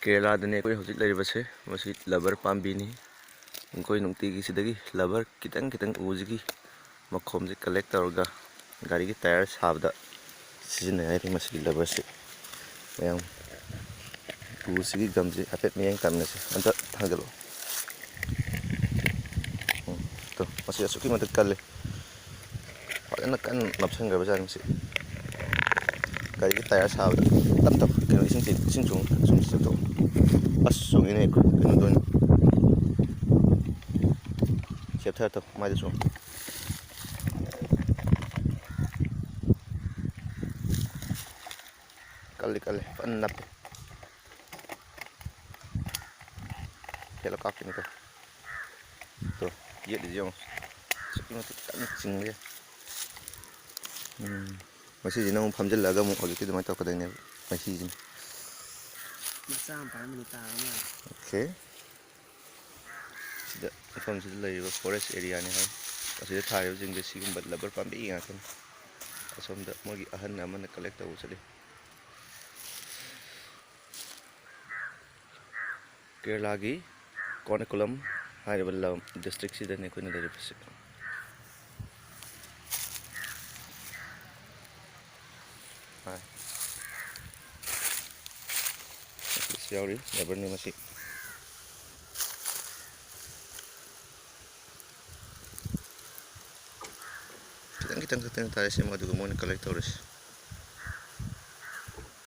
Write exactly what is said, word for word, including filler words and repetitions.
ꯀꯦꯔꯂꯥꯗꯅꯦ ꯑꯩꯈꯣꯏ ꯍꯧꯖꯤꯛ ꯂꯩꯔꯤꯕꯁꯦ꯫ ꯃꯁꯤ ꯂꯕꯔ ꯄꯥꯝꯕꯤꯅꯤ꯫ ꯑꯩꯈꯣꯏ ꯅꯨꯡꯇꯤꯒꯤ ꯁꯤꯗꯒꯤ ꯂꯕꯔ ꯈꯤꯇꯪ ꯈꯤꯇꯪ ꯎꯁꯤꯒꯤ ꯃꯈꯣꯝꯁꯦ ꯀꯂꯦꯛ ꯇꯧꯔꯒ ꯒꯥꯔꯤꯒꯤ ꯇꯥꯌꯔ ꯁꯥꯕꯗ ꯁꯤꯖꯤꯟꯅꯩ ꯍꯥꯏꯔꯤ꯫ ꯃꯁꯤꯒꯤ ꯂꯕꯔꯁꯤ ꯃꯌꯥꯝ ꯎꯁꯤꯒꯤ ꯒꯝꯁꯤ ꯍꯥꯏꯐꯦꯠ ꯃꯤꯠꯌꯦꯡ ꯇꯥꯟꯅꯁꯤ꯫ ꯑꯝꯇ ꯊꯥꯡꯒꯠꯂꯛꯑꯣ꯫ ꯎꯝ, ꯇꯣ, ꯃꯁꯤ ꯑꯁꯨꯛꯀꯤ ꯃꯇꯤꯛ ꯀꯜꯂꯤ꯫ ꯐꯖꯅ ꯀꯟꯅ ꯅꯞꯁꯟꯈ꯭ꯔꯕ ꯖꯥꯠꯅꯤ ꯃꯁꯤ꯫ ꯒꯥꯔꯤꯒꯤ ꯇꯥꯌꯔ ꯁꯥꯕꯗ ꯇꯞ ꯇꯞ ꯀꯩꯅꯣ ꯏꯁꯤꯡ ꯆꯦꯟ-, ꯏꯁꯤꯡ ꯆꯣꯡ-, ꯁꯨꯝ ꯆꯦꯟꯊꯣꯛ-, ꯑꯁ, ꯆꯣꯡꯉꯤꯅꯦ ꯀꯩꯅꯣꯗ ꯑꯣꯏꯅ꯫ ꯁꯦꯞꯊꯔ ꯇꯧ, ꯃꯥꯏꯗ ꯆꯣꯡ꯫ ꯀꯜꯂꯤ, ꯀꯜꯂꯤ, ꯐꯖꯅ ꯅꯞꯄꯤ꯫ ꯍꯦꯜꯂ ꯀꯥꯞꯈꯤꯅꯤꯀꯣ꯫ ꯇꯣ, ꯌꯦꯠꯂꯤꯁꯤ ꯌꯦꯡꯉꯣ꯫ ꯑꯁꯨꯛꯀꯤ ꯃꯇꯤꯛ ꯀꯟꯅ ꯆꯤꯡꯕ ꯌꯥꯏ꯫ ꯎꯝ꯫ ꯃꯁꯤꯁꯤꯅ ꯑꯃꯨꯛ ꯐꯝꯖꯤꯜꯂꯒ ꯑꯃꯨꯛ ꯍꯧꯖꯤꯛꯀꯤ ꯑꯗꯨꯃꯥꯏꯅ ꯇꯧꯔꯛꯀꯗꯣꯏꯅꯦꯕ꯫ ꯃꯍꯤꯁꯤꯅ꯫ ꯃꯆꯥ ꯑꯃ ꯄꯥꯏꯔꯝꯕꯅꯤ ꯇꯥꯔ ꯃꯥꯜꯂꯦ꯫ ꯑꯣꯀꯦ꯫ ꯁꯤꯗ, ꯃꯐꯝꯁꯤꯗ ꯂꯩꯔꯤꯕ ꯐꯣꯔꯦꯁ ꯑꯦꯔꯤꯌꯥꯅꯤ ꯍꯥꯏ꯫ ꯑꯁꯤꯗ ꯊꯥꯔꯤꯕꯁꯤꯡꯁꯦ ꯁꯤꯒꯨꯝꯕ ꯂꯕꯔ ꯄꯥꯝꯕꯤ ꯉꯥꯛꯇꯅꯤ꯫ ꯑꯁꯣꯝꯗ ꯃꯣꯏꯒꯤ ꯑꯍꯟ ꯑꯃꯅ ꯀꯂꯦꯛ ꯇꯧꯕ ꯆꯠꯂꯤ꯫ ꯀꯦꯔꯂꯥꯒꯤ ꯀꯣꯔꯅꯀꯨꯂꯝ ꯍꯥꯏꯔꯤꯕ ꯂꯝ, ꯗꯤꯁꯇ꯭ꯔꯤꯛꯁꯤꯗꯅꯤ ꯑꯩꯈꯣꯏꯅ ꯂꯩꯔꯤꯕꯁꯤ꯫ ꯍꯣꯏ꯫ ꯃꯁꯤꯁꯨ ꯌꯥꯎꯔꯤ, ꯂꯕꯔꯅꯤ ꯃꯁꯤ꯫ ꯈꯤꯇꯪ ꯈꯤꯇꯪ ꯈꯛꯇꯅꯤ ꯇꯥꯔꯤꯁꯦ, ꯃꯗꯨꯒ ꯃꯣꯏꯅ ꯀꯂꯦꯛ ꯇꯧꯔꯤꯁꯦ꯫